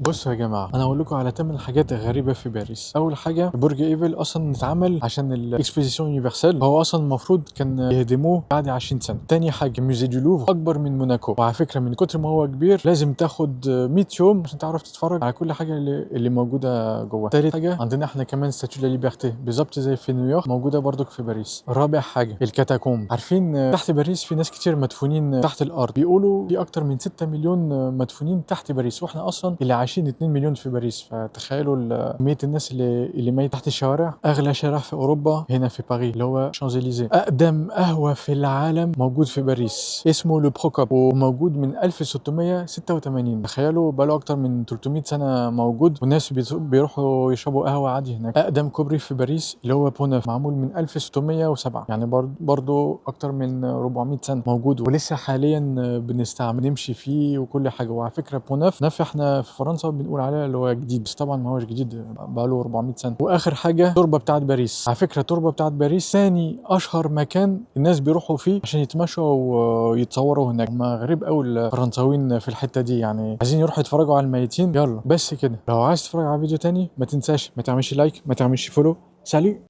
بصوا يا جماعة، انا هقول لكم على 8 حاجات غريبة في باريس. اول حاجه، برج ايفل اصلا اتعمل عشان ال exposition universelle، هو اصلا المفروض كان يهدموه بعد 20 سنه. تاني حاجه، musée du Louvre اكبر من موناكو، وعلى فكرة من كتر ما هو كبير لازم تاخد 100 يوم عشان تعرف تتفرج على كل حاجة اللي موجودة جوه. تالت حاجه، عندنا احنا كمان statue de la liberté بالظبط زي في نيويورك، موجودة برضك في باريس. رابع حاجه، ال catacombes. عارفين تحت باريس في ناس كتير مدفونين تحت الارض، بيقولوا في اكتر من 6 مليون مدفونين تحت باريس، واحنا اصلا اللي عايشين 2 مليون في باريس، فتخيلوا كمية الناس اللي ميت تحت الشوارع. اغلى شارع في اوروبا هنا في باريس اللي هو شانزليزيه. اقدم قهوة في العالم موجود في باريس، اسمه Le Procope، وموجود من 1686. تخيلوا بقاله اكتر من 300 سنة موجود، والناس بيروحوا يشربوا قهوة عادي هناك. اقدم كوبري في باريس اللي هو Pont Neuf، معمول من 1607، يعني برضو اكتر من 400 سنة موجود، ولسه حاليا بنستعمل نمشي فيه وكل حاجه. وعلى فكرة Pont Neuf neuf احنا في فرنسا بنقول عليه اللي هو جديد، بس طبعا ما هوش جديد، بقاله 400 سنه. واخر حاجه، التربة بتاعت باريس. على فكرة التربة بتاعت باريس ثاني اشهر مكان الناس بيروحوا فيه عشان يتمشوا ويتصوروا هناك. هم غريب قوي الفرنساويين في الحتة دي، يعني عايزين يروحوا يتفرجوا على الميتين. يلا بس كده، لو عايز تتفرج على فيديو تاني ما تنساش ما تعملش like، ما تعملش follow. salut.